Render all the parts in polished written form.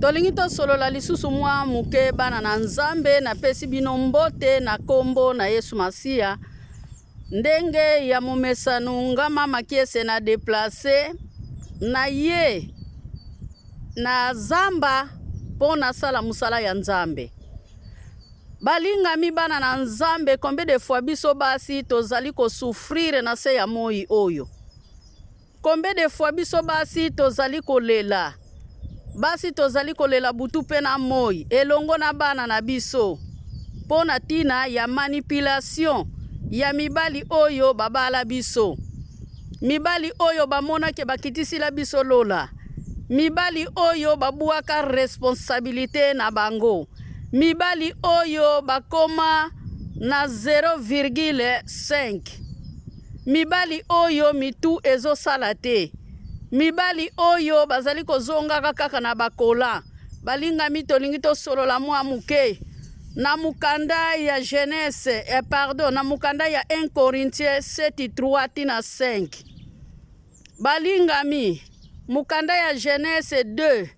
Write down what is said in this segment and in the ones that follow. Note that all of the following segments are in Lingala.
Tolingi tosolola lisusu mwa moke bana na Nzambe. Napesi bino mbote na kombo na Yesu Masiya. Ndenge ya momesano nga mama Kiese na deplace na ye na zamba mpo nasala mosala ya Nzambe. Balingami bana na Nzambe, combien de fois biso basi tozali ko souffrir na se ya moi oyo? Combien de fois biso basi tozali kolela? Basi tozali kolela butu mpe na moi elongo na bana na biso mpo na ntina ya manipulation ya mibali oyo babala biso. Mibali oyo bamona ke bakitisila biso lola. Mibali oyo babuaka responsabilite na bango. Mibali oyo bakoma na 0,5. Mibali oyo mitu ezosala te. Mibali oyo bazali kozongaka kaka na ba cola. Balingami tolingi tosolola mua muke na mokanda ya Genese, eh, pardon, na mokanda ya 1 Corinthiens 7 3 ti na 5. Balingami, mokanda ya Genese 2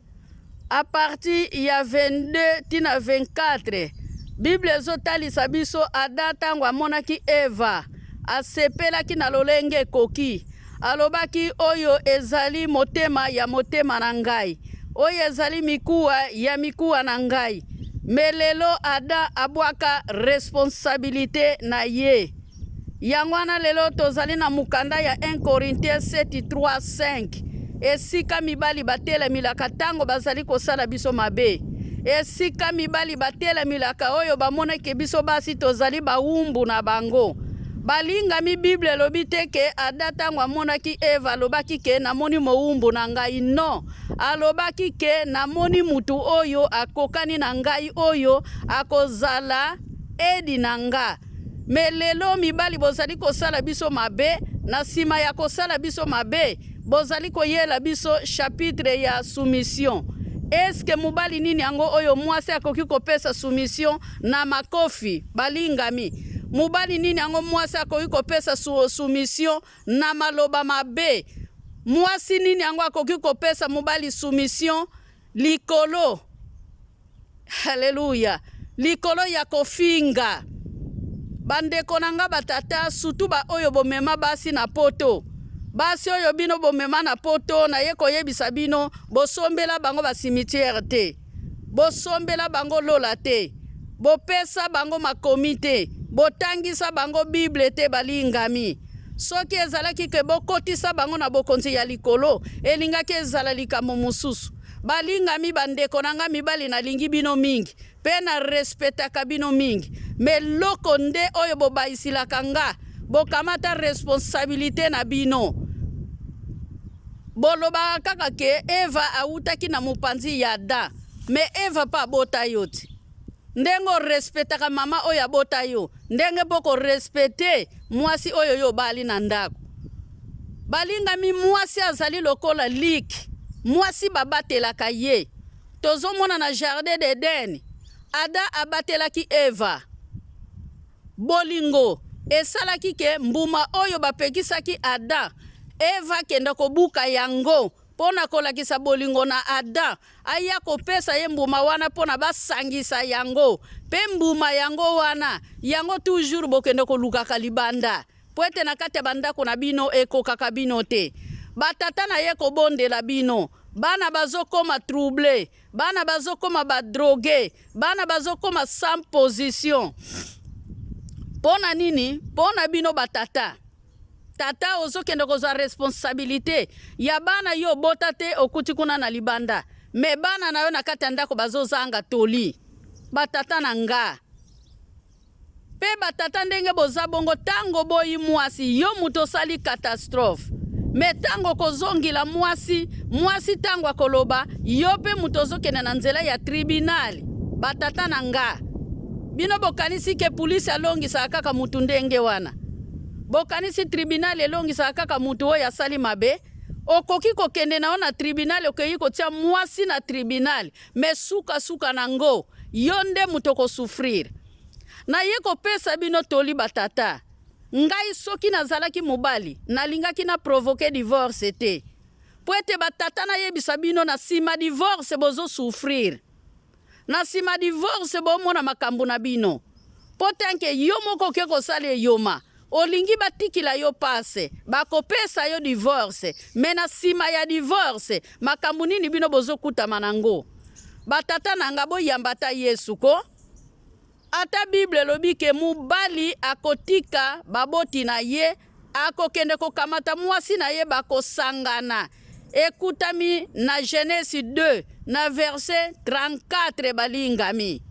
à partir ya 22 ti na 24, Bible ezotalisa biso Adam ntango amonaki Eva, asepelaki na lolenge ekoki. Alobaki, Oyo ezali motema ya motema na ngai. Oyo ezali mikuwa ya mikuwa na ngai. Mais lelo Adam abwaka responsabilite na ye. Yango wana lelo tozali na mokanda ya 1 Corinthiens 7, 3, 5, esika mibali batelemilaka ntango bazali kosala biso mabe, esika mibali batelemilaka oyo bamonaki biso basi tozali bawumbu na bango. Balingami, Bible elobi te ke Ada tango amonaki Eva alobaki ke namoni mowumbu na ngai. Non, alobaki ke namoni mutu oyo akokani na ngai oyo akozala aide na nga. Mais lelo mibali bozali kosala biso mabe, na sima ya kosala biso mabe bozali koyela biso chapitre ya soumission. Est ce que mobali nini yango oyo mwasi akoki kopesa soumission na makofi? Balingami, mobali nini yango mwasi akoki kopesa soumission na maloba mabe? Mwasi nini yango akoki kopesa mobali soumission likolo, haleluya, likolo ya kofinga? Bandeko na nga batata, sutu ba oyo bomema basi na poto, basi oyo bino bomema na poto, naye koyebisa bino, bosombela bango ba cimetière te. Bosombela bango lola te, bopesa bango makomi te, botangisa bango Bible te balingami. Soki ezalaki ke bokotisa bango na bokonzi ya likolo, elingaki ezala likambo mosusu. Balingami ba ndeko na nga mibali nalingi bino mingi pe na respectaka bino mingi mais loko nde oyo bobayisilaka nga bokamata responsabilite na bino. Bolobaka kaka ke Eva awutaki na mopanzi ya Adam mais Eva pe abota yo te. Ndenge o respectaka mama oyo abota yo, ndenge pe oko respecter mwasi oyo yo obali na ndaku. Balingami mwasi azali lokola liki, mwasi babatelaka ye. Tozomona na jardin d'Eden, Adam abatelaki Eva. Bolingo esalaki ke mbuma oyo bapekisaki Adam, Eva akenda kobuka yango mpo na kolakisa bolingo na Adam, aya kopesa ye mbuma wana mpo na basangisa yango. Mpe mbuma yango wana, yango toujours bokende kolukaka libanda, mpo ete na kati ya bandako na bino ekokaka bino te. Batata naye kobondela bino, bana bazokoma trouble, Bana bazo koma ba drogue, bana bazo koma sans position. Pona nini? Pona bino ba tata. Tata ozo kende kozwa responsabilite ya bana yo obota te okuti kuna na libanda. Mais bana na yo na kati ya ndako bazo zanga toli. Ba tata na nga. Pe ba tata ndenge boza bongo tango oboyi muasi yo mutu osali catastrophe mais tango okozongila muasi muasi tango akoloba yo pe mutu ozokende na nzela ya tribunal ba tata na nga bino bokanisi ke pulisi alongisaka kaka mutu ndenge wana bokanisi tribunal elongisaka kaka mutu oyo asali mabe okoki kokende na yo na tribunal okeyi kotia muasi na tribunal mais suka suka na ngo yo nde mutu oko souffrir. Naye kopesa bino toli ba tata, ngai soki nazalaki mobali nalingaki na provoquer divorce te. Mpo ete batata nayebisa bino na nsima divorce bozo souffrir. Na nsima divorce bomona makambo na bino. Mpo tanke yo moko oke kosala eyoma, olingi batikila yo passe, bakopesa yo divorce, mais na nsima ya divorce makambo nini bino bozokutama nango? Batata na nga boyamba ata Yesu ko? Ata Bible elobi ke mobali akotika baboti na ye, akokende kokamata mwasi na ye bakosangana. Ekutami na Genese 2 na verset 34 balingami.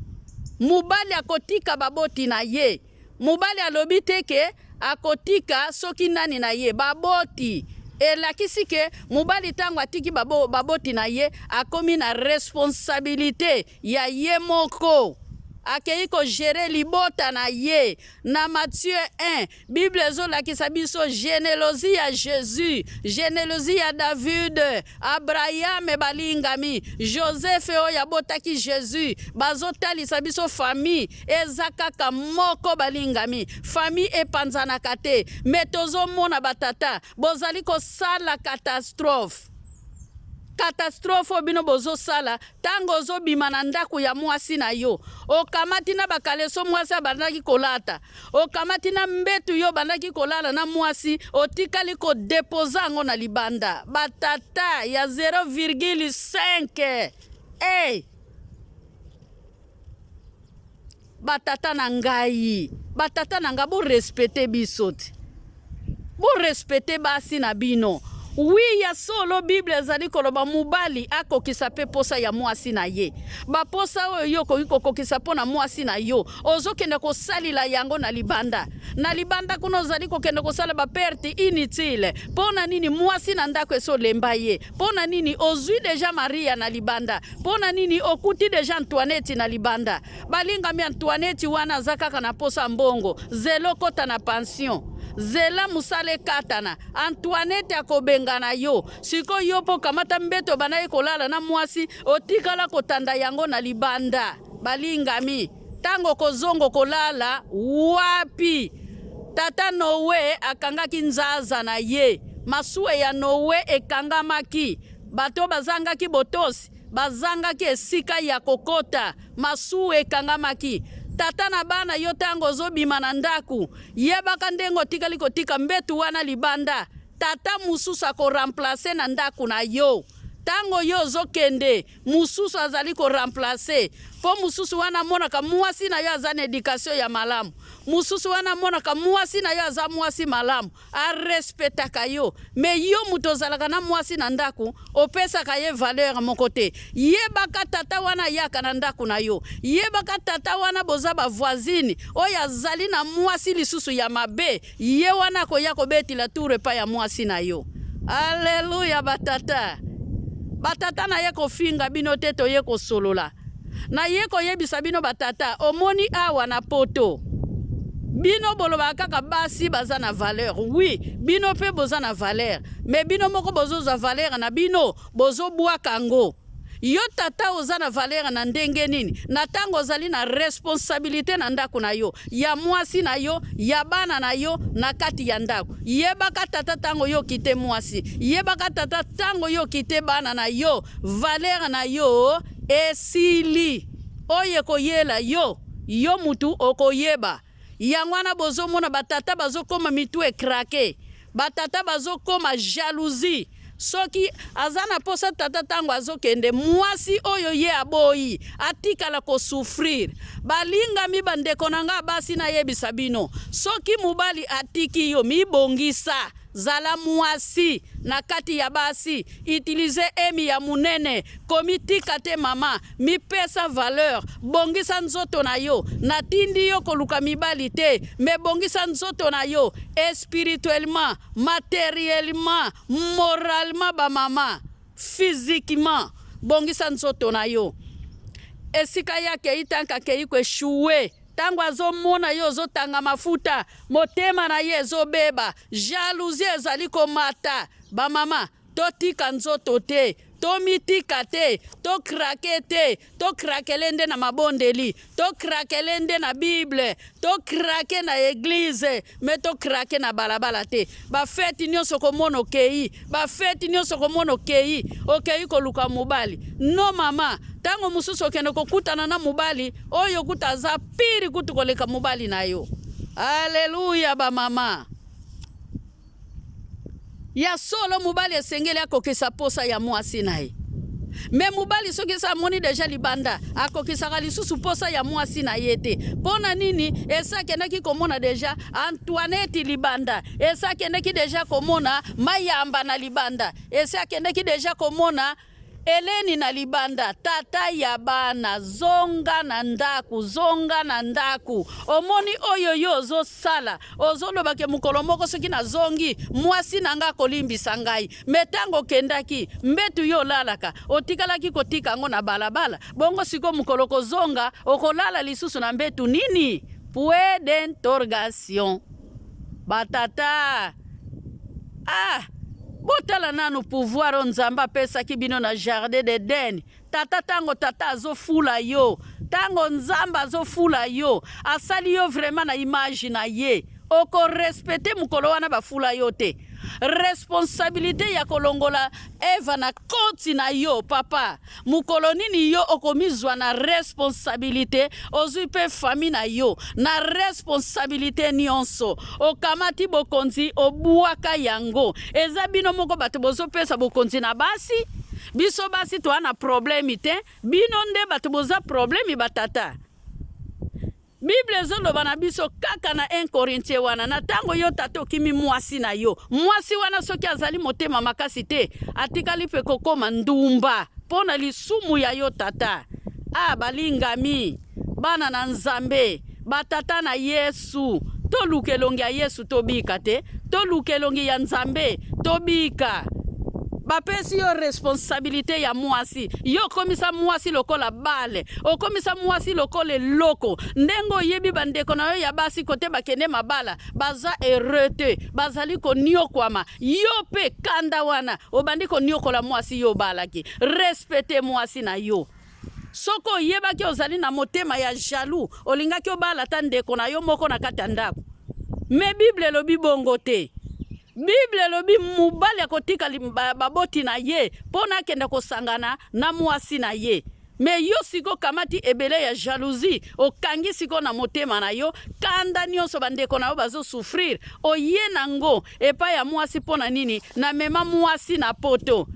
Mobali akotika baboti na ye. Mobali alobi te ke akotika soki nani na ye, baboti. Elakisi ke mobali tango atiki baboti na ye akomi na responsabilite ya ye moko. Akeyi ko gerer libota na ye. Na Matthieu 1, Bible ezolakisa biso genealogie ya Jesus, genealogie ya David, Abraham balingami, Joseph oyo abotaki Jesus, bazotalisa biso famille eza kaka moko balingami. Famille epanzanaka te, mais tozomona batata bozali kosala catastrophe. Catastrophe oyo bino bozosala tango ozobima na ndako ya mwasi na yo, okamati na bakaleso mwasi abandaki kolata, okamati na mbetu yo obandaki kolala na mwasi, otikali kodepoza yango na libanda. Batata ya 0,5 hey! Batata na ngai, batata na ngai, borespecte biso te, borespecte basi na bino. Wi, ya solo Bible ezali koloba mobali akokisa mpe posa ya mwasi na ye. Baposa oyo yo okoki kokokisa mpo na mwasi na yo, ozokende kosalila yango na libanda. Na libanda kuna ozali kokende kosala ba perte inutile. Mpo na nini mwasi na ndako esi olemba ye? Mpo na nini ozwi deja Maria na libanda? Mpo na nini okuti deja Antoinette na libanda? Balingami Antoinette wana aza kaka na posa mbongo. Zela okota na pension. Zela mosala ekatana. Antoinette akobengana yo. Sikoyo yo mpo kamata mbeto obandaki kolala na mwasi, otikala kotanda yango na libanda. Balingami, tango okozonga okolala wapi? Tata Noe akangaki nzaza na ye. Masuwa ya Noe ekangamaki. Bato bazangaki botosi, bazangaki esika ya kokota. Masuwa ekangamaki. Tata na bana yo tango ozobima na ndaku, yebaka ndenge otikali kotika mbetu wana libanda. Tata mosusu ako remplacer na ndaku na yo. Tango yo ozokende, Mususu azali ko remplacer po mususu wana amonaka muasi na yo aza na education ya malamu, mususu wana amonaka muasi na yo aza muasi malamu, a respectaka yo mais yo mutu ozalaka na muasi na ndaku opesaka ye valeur moko te. Yebaka tata wana ayaka na ndaku na yo, yebaka tata wana boza ba voisine oyo azali na muasi lisusu ya mabe, ye wana akoya kobetila tour epai ya muasi na yo. Alleluia ba tata. Ba tata naye kofinga bino te toye kosolola. Naye koyebisa bino ba tata omoni awa na poto bino bolobaka kaka basi baza na valeur oui bino pe boza na valeur mais bino moko bozozwa valeur na bino bozobwaka yango. Yo tata oza na valeur na ndenge nini na tango ozali na responsabilite na ndako na yo, ya mwasi na yo, ya bana na yo na kati ya ndako. Yebaka tata tango yo okite mwasi, yebaka tata tango yo okite bana na yo, valeur na yo esili. Oyo ekoyela yo, yo mutu okoyeba. Yango wana bozomona ba tata bazokoma mitu e craquer, ba tata bazokoma jalousie. Soki aza na posa tata tango azokende muasi oyo ye aboyi atikala ko souffrir. Balingami ba ndeko na nga basi nayebisa bino soki mobali atiki yo mibongisa zala muasi na kati ya basi utiliser emi ya munene komitika te mama mipesa valeur bongisa nzoto na yo natindi yo koluka mibali te mais bongisa nzoto na yo espirituellement Materiellement, moralement ba mama, physiquement bongisa nzoto na yo. Esika ye akeyi tant que akeyi ko echouer, tango azo mona yo ozo tanga mafuta, motema na ye ezo beba, jalousie ezali komata. Ba mama. Totika nzoto te, tomitika te, to craquer te, to craquele nde na mabondeli, to craquele nde na Bible, to craquer na eglise, mais to craquer na balabala te. Ba feti nyonso komona okei, ba feti nyonso komona okei, okei koluka mobali. No mama, tango mosusu okende kokutana na mobali oyo kutu aza pire kutu koleka mobali na yo. Aleluya ba mama. Ya solo mobali esengeli akokisa posa ya mwasi na ye. Me mobali soki esi amoni deja libanda akokisaka lisusu posa ya mwasi na ye te. Mpo na nini? Esi akendaki komona deja Antoinette libanda, esi akendaki deja komona Mayamba na libanda, esi akendaki deja komona Eleni na libanda, tata ya bana, zonga na ndaku, zonga na ndaku. Omoni oyo yo ozo sala, ozo loba ke mokolo moko soki na zongi, mwasi na nga akolimbisa ngai. Mais tango okendaki, mbetu yo olalaka, otikalaki kotika yango na balabala. Bongo sikoyo mokolo okozonga, okolala lisusu na mbetu nini? Point d'interrogation. Ba tata ah botala nanu pouvoir oyo Nzambe apesaki bino na jardin d'Eden. Tata tango tata azofula yo, tango Nzambe azofula yo, asali yo vraiment na image na ye. Oko respecter mokolo wana bafula yo te. Responsabilite ya kolongola Eva na koti na yo papa. Mokolo nini yo okomizwa na responsabilite, ozwi pe famille na yo na responsabilite nionso, okamati bokonzi obuaka yango. Eza bino moko bato bozopesa bokonzi na basi? Biso basi toa na problème te, bino nde bato boza problème ba tata. Bible ezo loba na biso kaka na 1 Corinthien wana na tango yo tata okimi mwasi na yo, mwasi wana soki azali motema makasi te atikali pe kokoma ndumba po na lisumu ya yo tata. Ah balingami bana na Nzambe, ba tata na Yesu, toluka elongi ya Yesu tobika te, toluka elongi ya Nzambe tobika. Bapesi yo responsabilite ya mwasi, yo okomisa mwasi lokola bale, okomisa mwasi lokola eloko. Ndenge oyebi bandeko na yo ya basi kote bakende mabala baza heureux te, bazali koniokwama, yo pe kanda wana obandi koniokola mwasi yo obalaki. Respecte mwasi na yo. Soki oyebaki ozali na motema ya jaloux, olingaki obala ata ndeko na yo moko na kati ya ndako. Mais Bible elobi bongo te. Bible elobi mobali akotika baboti na ye mpo na akende kosangana na mwasi na ye. Mais yo siko okamati ebele ya jalousie okangi siko na motema na yo kanda nionso ba ndeko na yo bazo souffrir oye na ngo epai ya mwasi mpo na nini na mema mwasi na poto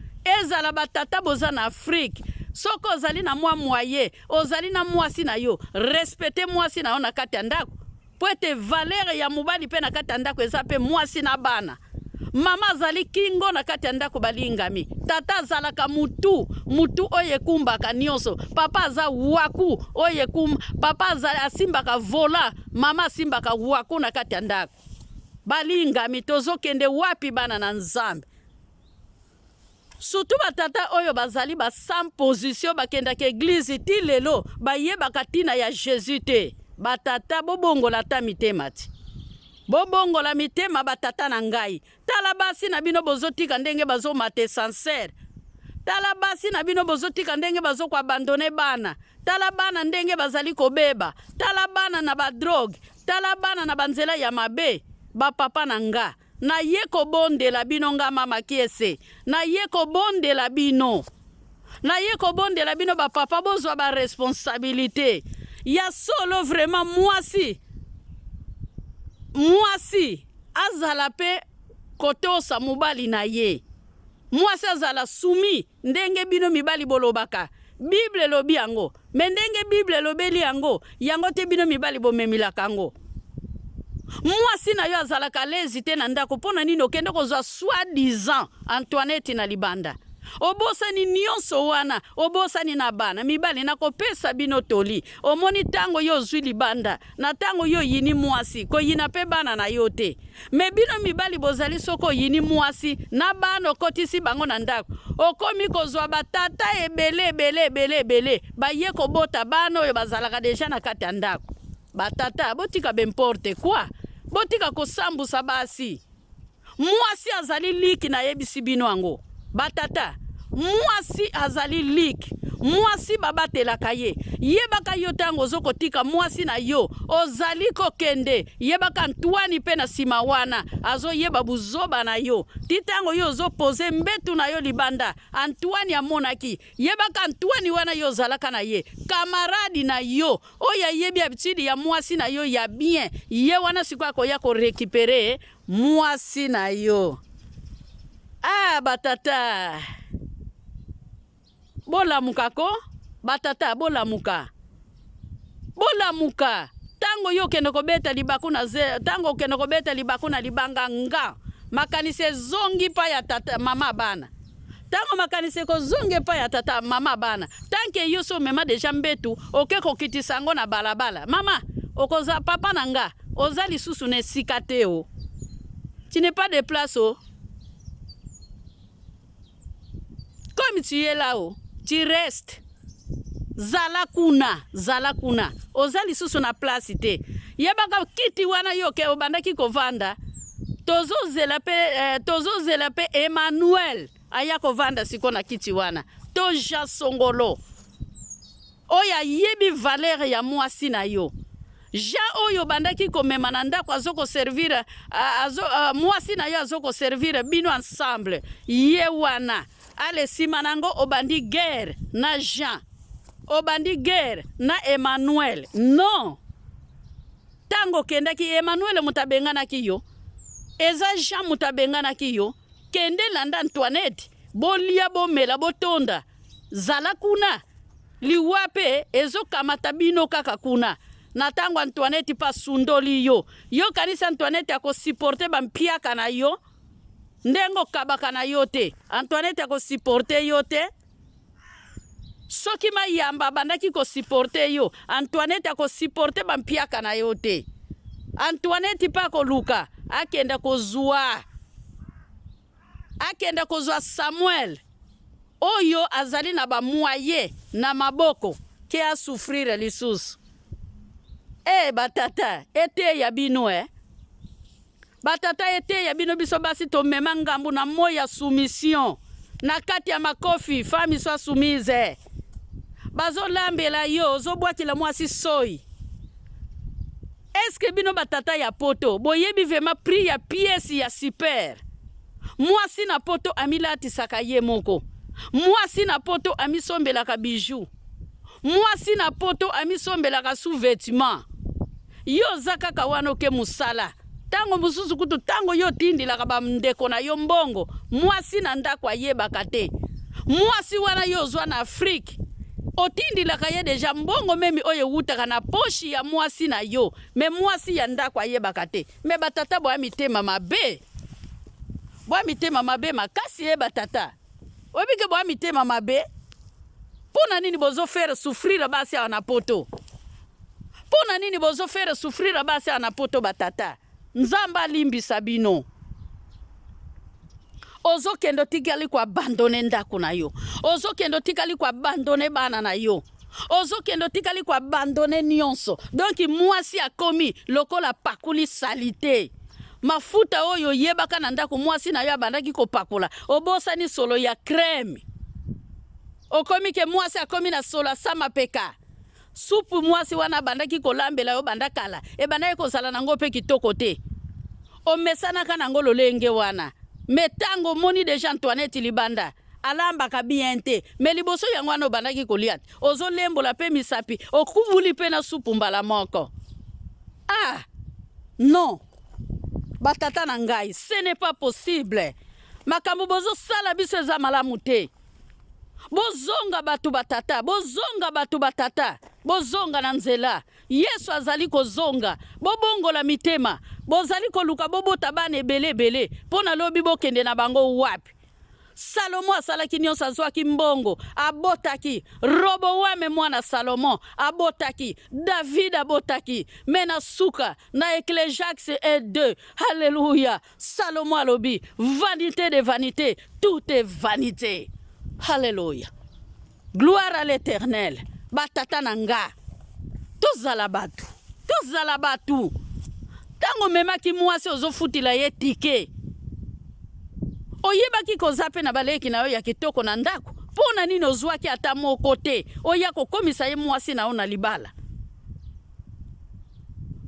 ezala ba tata boza na Afrique soki ozali na mwa moyen ozali na mwasi na yo respecte mwasi na yo na kati ya ndako Mpo ete valeur ya mobali mpe na kati ya ndako eza mpe mwasi na bana. Mama azali kingo na kati ya ndako balingami. Tata azalaka mutu, mutu oyo ekumbaka nionso. Papa aza waku oyo ekum, papa azali asimbaka volant, mama asimbaka waku na kati ya ndako. Balingami tozokende wapi bana na Nzambe? Surtout ba tata oyo bazali ba sans position bakendaka eglise ti lelo bayebaka tina ya Jesus te. Ba tata bobongola ata mitema ti. Bobongola mitema ba tata na ngai. Tala basi na bino bozotika ndenge bazomata essencer. Tala basi na bino bozotika ndenge bazo ko abandonner bana. Tala bana ndenge bazali kobeba. Tala bana na ba drogue. Tala bana na ba nzela ya mabe. Ba papa na nga. Naye kobondela bino nga mama kiese naye kobondela bino naye kobondela bino ba papa bozwa ba responsabilite ya solo vraiment mwasi mwasi azala pe kotosa mobali na ye mwasi azala soumis ndenge bino mibali bolobaka bible elobi yango me ndenge bible elobeli yango yango te bino mibali bomemilaka yango mwasi na yo azalaka lezi te na ndako mpo na nini okende kozwa soi disant Antoinette na libanda obosani nyonso wana obosani na bana mibali nakopesa bino toli omoni ntango yo ozwi libanda na ntango yo oyini mwasi koyina mpe bana na yo te Me bino mibali bozali soki oyini mwasi na bana okotisi bango na ndako okomi kozwa ba tata ebele ebele ebele ebele baye kobota bana oyo bazalaka deja na kati ya ndako. Ba tata botika b'importe quoi, botika kosambusa basi. Mwasi azali liki nayebisi bino yango. Batata, mwasi azali lik, mwasi babatelaka ye. Yebaka yo ntango ozo kotika mwasi na yo, ozali kokende, yebaka Antoine mpe na nsima wana azoyeba buzoba na yo. Ti ntango yo ozo pose mbetu na yo libanda, Antoine amonaki. Yebaka Antoine wana yo ozalaka na ye, camarade na yo oyo ayebi habitude ya mwasi na yo ya bien, ye wana sikoyo akoya ko recuperer mwasi na yo. Ah ba tata bolamuka ko ba tata bolamuka bolamuka ntango yo okende kobeta libaku na ze ntango okende kobeta libaku na libanga nga makanisi ezongi pa ya tata mama bana ntango makanisi ekozonga epai ya tata mama bana tanke yo so omema deja mbetu oke kokitisa yango na balabala mama okoza papa na nga oza lisusu na esika te o tu n'es pas de place o comme tu es là o tu restes zala kuna zala kuna oza lisusu na place te yebaka kiti wana yo ke obandaki kovanda tozozela pe eh, tozozela pe Emmanuel aya kovanda siko na kiti wana to Jean Songolo oyo ayebi valeur ya mwasi na yo Jean oyo obandaki komema na ndako azo koservir azo, mwasi na yo azo koservir bino ensemble ye wana ale nsima na yango obandi guerre na Jean obandi guerre na Emmanuel non Tango okendaki Emmanuel moto abenganaki yo? Eza Jean moto abenganaki yo? Kende landa Antoinette bolia bomela botonda zala kuna liwa pe ezokamata bino kaka kuna na tango Antoinette pe asundoli yo yo okanisi Antoinette ako supporter ba mpiaka na yo ndenge okabaka na yo te Antoinette ako supporter yo te Soki mayamba abandaki ko supporter yo, Antoinette ako supporter ba mpiaka na yo te. Antoinette pe akoluka akenda kozua akenda kozua Samuel oyo azali na ba moyen na maboko ke a souffrir lisusu. Eh ba tata eteya bino eh. Ba tata eteya bino biso basi tomema ngambu na moi ya soumission na kati ya makofi femme soit soumise bazolambela yo ozobwakela mwasi soyi eske bino ba tata ya poto boyebi vraiment prix ya pièce ya super mwasi na poto amilatisaka ye moko mwasi na poto amisombelaka bijoux mwasi na poto amisombelaka sous vêtement Yo oza kaka wana oke musala tango mususu kutu tango yo otindilaka ba ndeko na yo mbongo mwasi na ndako ayebaka te mwasi wana yo ozwa na Afrique otindilaka ye deja mbongo meme oyo ewutaka na poche ya mwasi na yo me mwasi ya ndako ayebaka te me ba tata boya mitema mabe boya mitema mabe makasi ye ba tata oyebi ke boya mitema mabe mpo na nini bozo faire souffrir basi awa na poto Mpo na nini bozo faire souffrir basi awa na poto ba tata? Nzambe alimbisa bino. Ozokende otikali ko abandonner ndako na yo. Ozokende otikali ko abandonner bana na yo. Ozokende otikali ko abandonner nyonso. Donc mwasi akomi lokola pakuli salite. Mafuta oyo oyebaka na ndako mwasi na yo abandaki kopakola, obosani solo ya crème. Okomi ke mwasi akomi na solo asa mapeka. Supu mwasi wana abandaki kolambela yo banda kala ebandaki kozala nango pe kitoko te. Omesanaka nango lolenge wana. Mais tango omoni dejà Antoinette libanda alambaka bien te mais liboso yango wana obandaki kolia te. Ozolembola pe misapi okubuli pe na supu mbala moko. Ah! Non! Ba tata na ngai, ce n'est pas possible. Makambo bozosala biso eza malamu te. Bozonga bato ba tata, bozonga bato ba tata, bozonga na nzela. Yesu azali kozonga. Bobongola mitema. Bozali koluka bobota bana ebele ebele mpo na lobi bokende na bango wapi? Salomo asalaki nyonso, azwaki mbongo, abotaki. Roboame mwana Salomo abotaki, David abotaki, me na suka na Ecclesiastes 1 2, haleluya, Salomo alobi vanite de vanite, tout est vanite. Haleluya, gloire à l'Eternel. Batata na nga, tozala bato, tozala bato. Ntango omemaki mwasi ozofutila ye tike, Oyebaki koza mpe na baleki na yo ya kitoko na ndako, mpo na nini ozwaki ata moko te oya kokomisa ye mwasi na yo na libala?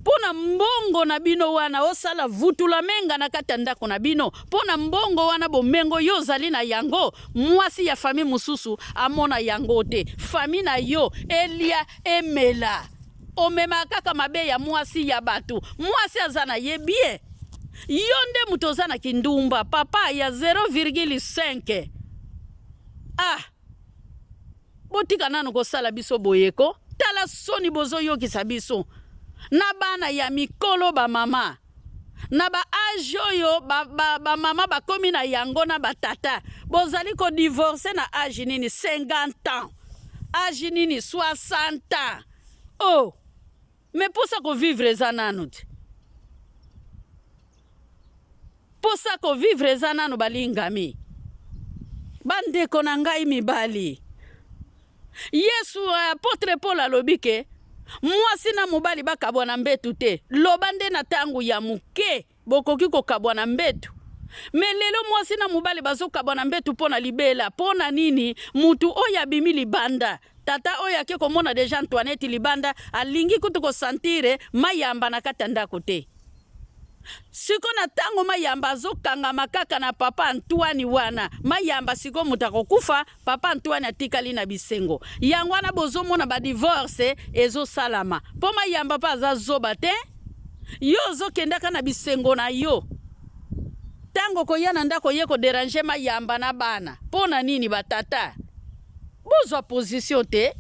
Mpo na mbongo na bino wana osala vutulamenga na kati ya ndako na bino, mpo na mbongo wana bomengo yo ozali na yango, mwasi ya fami mosusu amona yango te. Fami na yo elia emela. Omemaka kaka mabe ya mwasi ya bato. Mwasi aza na ye bien. Yo nde moto oza na kindumba, papa ya 0,5. Ah! Botika nanu kosala biso boye ko. Tala soni bozoyokisa biso na bana ya mikolo ba mama na ba age oyo ba, ba, ba mama bakomi na yango na ba tata bozali ko divorce na age nini 50 ans age nini 60 ans oh mais posa ko vivre eza nanu te Posa ko vivre eza nanu balingami. Bandeko na ngai mibali. Yesu eh, apotre Paul alobi ke mwasi na mobali bakabwana mbetu te. Loba nde na tango ya moke bokoki kokabwana mbetu. Me lelo mwasi na mobali bazokabwana mbetu mpo na libela. Mpo na nini? Mutu oyo abimi libanda tata oyo ake komona deja Antoinette libanda alingi kutu kosantire mayamba na kati ya ndako te. Siko na tango mayamba azokangama kaka na papa Antoine wana mayamba siko moto akokufa papa Antoine atikali na bisengo yango wana bozomona ba divorce ezosalama po mayamba pe aza zoba te yo ozokendaka na bisengo na yo tango okoya na ndako oye ko deranger mayamba na bana po na nini ba tata bozwa position te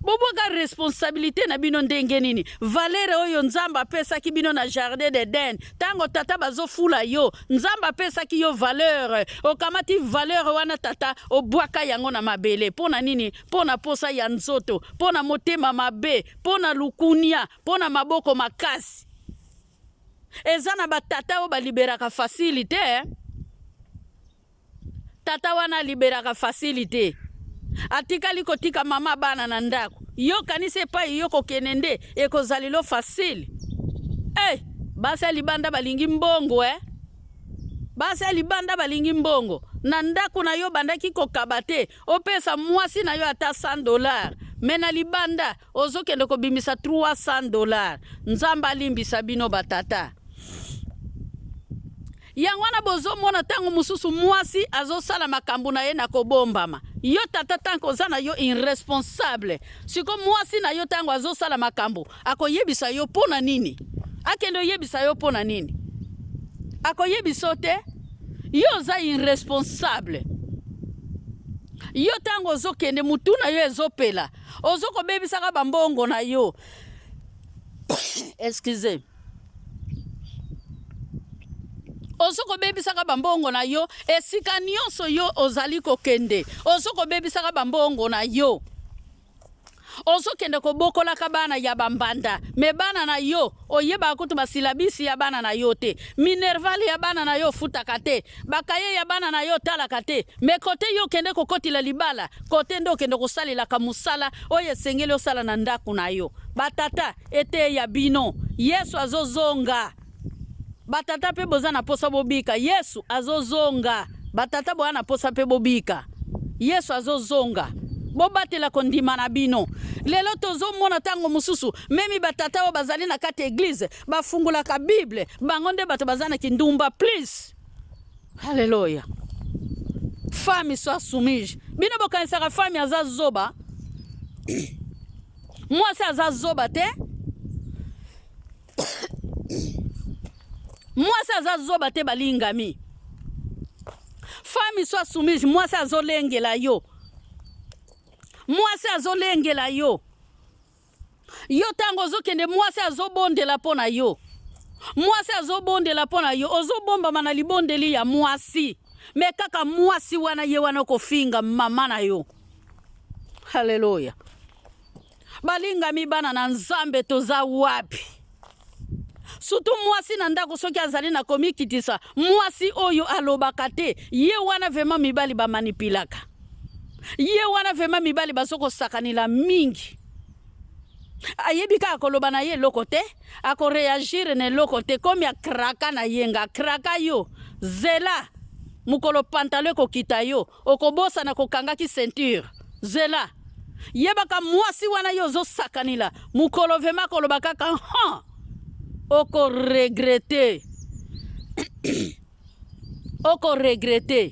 Bobwaka responsabilite na bino ndenge nini? Valeur oyo Nzambe apesaki bino na jardin d'Eden, tango tata bazofula yo, Nzambe apesaki yo valeur, okamati valeur wana tata obwaka yango na mabele. Mpo na nini? Mpo na posa ya nzoto, mpo na motema mabe, mpo na lukunia, mpo na maboko makasi. Eza na ba tata oyo baliberaka facile te eh? Tata wana aliberaka facile te. Atikali kotika mama bana na ndako. Yo kanisi epai yo kokende nde ekozalilo facile? Eh, basi ya libanda balingi mbongo eh. Basi ya libanda balingi mbongo. Na ndako na yo bandaki kokaba te, opesa mwasi na yo ata 100 dollars, mais na libanda ozokende kobimisa 300 dollars. Nzambe alimbisa bino ba tata. Yango wana bozomona tango mosusu mwasi azosala makambo na ye na kobombama. Yo tata tanke oza na yo irresponsable. Siko mwasi na yo tango azosala makambo akoyebisa yo mpo na nini? Akende oyebisa yo mpo na nini? Akoyebisa yo te. Yo oza irresponsable. Yo tango ozokende mutu na yo ezopela, ozokobebisaka bambongo na yo. Excusez. Ozo kobebisaka bambongo na yo esika nyonso yo ozali kokende, ozo kobebisaka bambongo na yo, ozokende kobokolaka bana ya bambanda, me bana na yo oyebaka kutu basilabisi ya bana na yo te, minerval ya bana na yo ofutaka te, bakaye ya bana na yo otalaka te, me kote yo okende kokotila libala, kote nde okende kosalelaka mosala oyo esengeli osala na ndako na yo. Batata, Eteya bino. Yesu azo zonga. Ba tata pe boza na posa bobika. Yesu azo zonga. Ba tata boza na posa pe bobika. Yesu azo zonga. Bobatela kondima na bino. Lelo tozo mona tango mosusu memi ba tata oyo bazali na kati eglise bafungolaka Bible, bango nde bato baza na kindumba please. Alléluia. Femme soit soumise. Bino bokanisaka femme aza zoba. Mwasi aza zoba te. Mwasi aza zoba te balingami. Femme soit soumise, mwasi azolengela yo. Mwasi azolengela yo. Yo tango ozokende mwasi azobondela mpo na yo. Mwasi azobondela mpo na yo, ozobombama na libondeli ya mwasi. Me kaka mwasi wana ye wana okofinga mama na yo. Haleluya. Balingami bana na Nzambe toza wapi? Surtout mwasi na ndako soki azali na komikitisa, mwasi oyo alobaka te, ye wana vraiment mibali ba manipulaka. Ye wana vraiment mibali bazo kosakanela mingi. Ayebi kaka koloba na ye eloko te, ako reagir na eloko te, komi akraka na ye nga, akraka yo. Zela. Mokolo pantalon ekokita yo, okobosana kokangaki ceinture. Zela. Yebaka mwasi wana yo ozosakanila, mokolo vrema akoloba kaka han. Oko regretter. Oko regretter.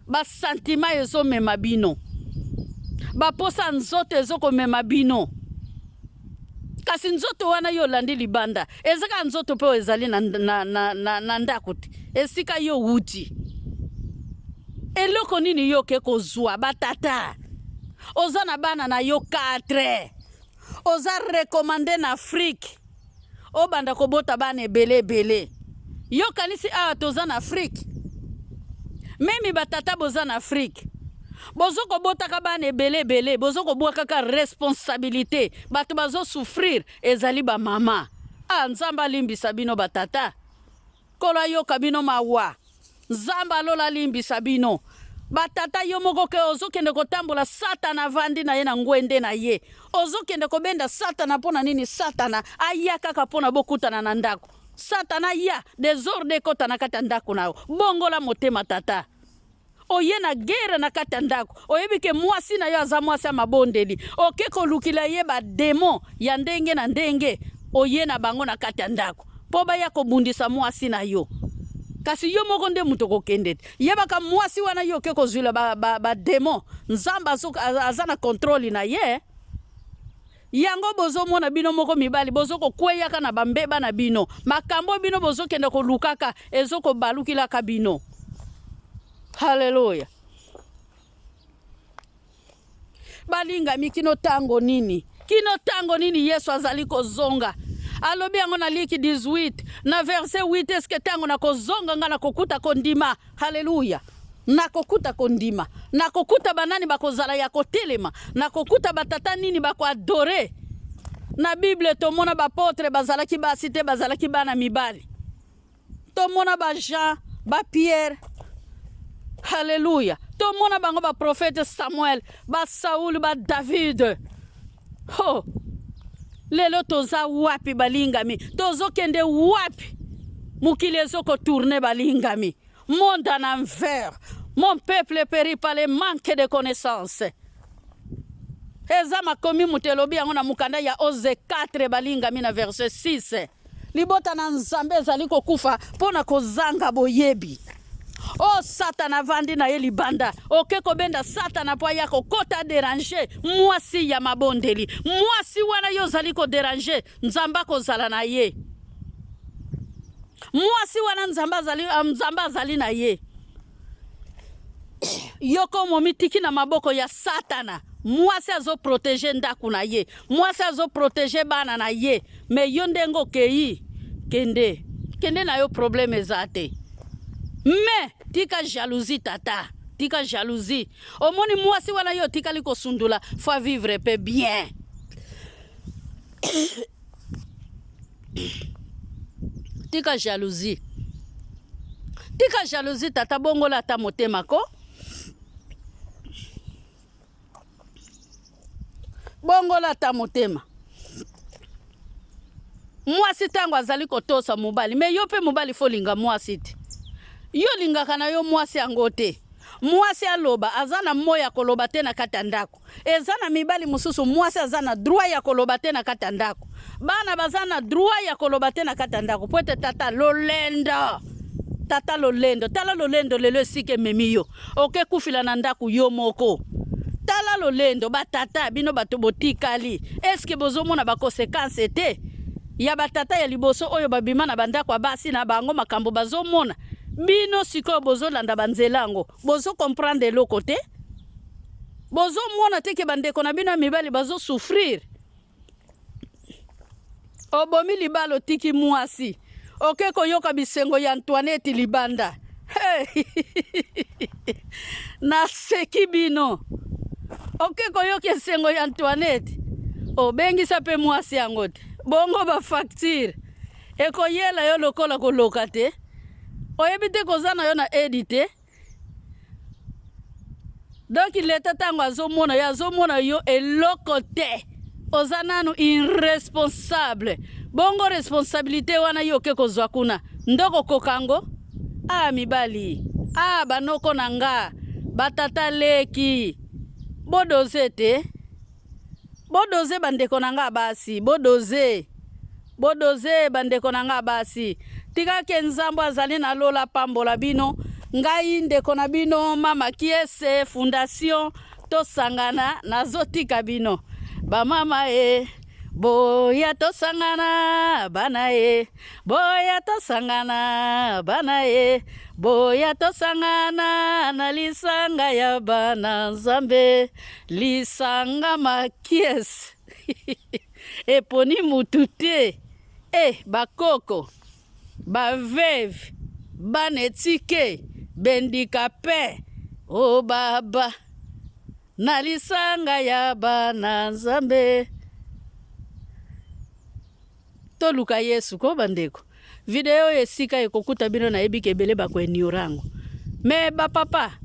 Ba sentiment ezomema bino. Ba posa nzoto ezokomema bino. Kasi nzoto wana yo olandi libanda, eza kaka nzoto mpe oyo ezali na, na, na, na, na ndako te, esika yo wuti. Eloko nini yo oke kozwa batata? Oza na bana na yo 4. Oza recommande na Afrique. Obanda kobota bana ebele ebele. Yo kanisi awa toza na Afrique? Meme ba tata boza na Afrique. Bozo kobotaka bana ebele ebele, bozo kobwakaka responsabilite. Bato bazo souffrir ezali ba mama. Ah Nzambe alimbisa bino ba tata. Nkolo ayoka bino mawa. Nzambe ya lola alimbisa bino. Ba tata yo moko ke ozo kende kotambola satana avandi na ye na ngwende na ye. Ozo kende kobenda satana pona nini satana aya kaka pona bokutana na ndako. Satana aya desordre ekota na kati ya ndako na yo. Bongola motema tata. Oye na guerre na kati ya ndako. Oyebi ke mwasi na yo aza mwasi ya mabondeli. Oke kolukila ye ba demon ya ndenge na ndenge oye na bango na kati ya ndako po baya kobundisa mwasi na yo. Kasi yo moko nde moto okokende te. Yebaka mwasi wana yo oke kozwila ba, ba, ba demon. Nzambe azo, aza na controle na ye. Yango bozo mona bino moko mibali bozo ko kweyaka na ba mbeba na bino. Makambo bino bozo kende ko lukaka ezo ko balukilaka bino. Hallelujah. Balingami kino tango nini? Kino tango nini Yesu azali kozonga? Alobi yango na Liki 18 na verset 8, eske tango nakozonga nga nakokuta kondima? Haleluya! Nakokuta kondima, nakokuta banani bakozala ya kotelema, nakokuta batata nini bakoadore. Na Bible tomona bapotre bazalaki basi te, bazalaki bana mibali. Tomona ba Jean, ba Pierre. Haleluya! Tomona bango ba prophète Samuel, ba Saul, ba David. Ho! Lelo toza wapi balingami? Tozokende wapi? Mokili ezoko tourner balingami. Monde en envers. Mon peuple périt par le manque de connaissance. Eza makomi moto elobi yango na mokanda ya Oze 4 balingami na verset 6. Libota na Nzambe ezali kokufa mpo na kozanga boyebi. O oh, Satana avandi na ye libanda, oke kobenda Satana mpo aya kokota derange mwasi ya mabondeli. Mwasi wana yo ozali koderange, Nzambe akozala na ye. Mwasi wana Nzambe azali, ah, Nzambe azali na ye. Yoko momitiki na maboko ya Satana. Mwasi azo proteger ndako na ye, mwasi azo proteger bana na ye, mais yo ndenge okeyi, kende kende na yo, problème eza te. Mais tika jalousie tata, tika jalousie. Omoni mwasi wana yo otikali kosundula, faut vivre pe bien. Tika jalousie. Tika jalousie tata, bongola ata motema ko. Bongola ata motema. Mwasi ntango azali kotosa mobali, me yo mpe mobali fo linga mwasi te. Yo olingaka na yo mwasi yango te. Mwasi aloba aza na moya koloba te na kati ya ndako. Eza na mibali mosusu mwasi aza na droit ya koloba te na kati ya ndako. Bana baza na droit ya koloba te na kati ya ndako po ete tata lolendo. Tata lolendo, tala lolendo lelo esika ememi yo. Oke kufila na ndako yo moko. Tala lolendo ba tata bino bato botikali. Est-ce que bozomona ba consequences te? Ya ba tata ya liboso oyo babima na bandako ya basi na bango makambo bazomona. Bino sikoyo bozolanda ba nzela yango. Bozo comprendre eloko te? Bozo mona te ke ba ndeko na bino ya mibali bazo souffrir? Obomi libala otiki mwasi oke koyoka bisengo ya Antoinette libanda. Hey! Naseki bino. Oke koyoka esengo ya Antoinette. Obengisa pe mwasi yango te. Bongo ba facture ekoyela yo lokola koloka te. Oyebi te koza na yo na edi te. Donc leta tango azomona yo azomona yo eloko te. Oza nanu irresponsable. Bongo responsabilité wana yo oke kozwa kuna nde okokoka yango? Ah mibali, ah banoko na nga, batata leki, bodoze te. Bodoze bandeko na nga basi, bodoze. Bodoze bandeko na nga basi. Tika ke Nzambe azali na lola apambola bino. Ngai ndeko na bino mama Kiese Fondation tosangana nazotika bino. Ba mama e boya tosangana bana e boya tosangana bana e boya tosangana na lisanga ya bana Nzambe lisanga makiese eponi mutu te e bakoko ba veuve bana etike bendikape o oh baba na lisanga ya bana Nzambe. Toluka Yesu ko bandeko. Video oyo esika ekokuta bino nayebi ke ebele bako ignore yango. Mais ba papa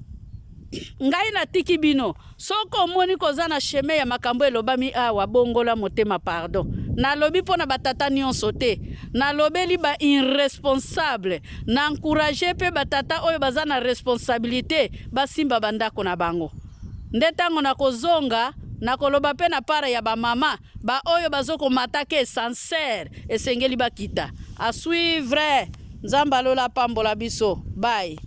ngai natiki bino soki omoni koza na chemin ya makambo elobami awa bongola motema pardon. Nalobi mpo na batata nionso te. Nalobeli ba irresponsable. Na encourager mpe batata oyo baza na responsabilite basimba ba ndako na bango. Nde tango nakozonga nakoloba mpe na part ya ba mama Ba oyo bazo ko mata ke sancer esengeli ba kita. A suivre! Nzambe ya lola apambola biso. Bye.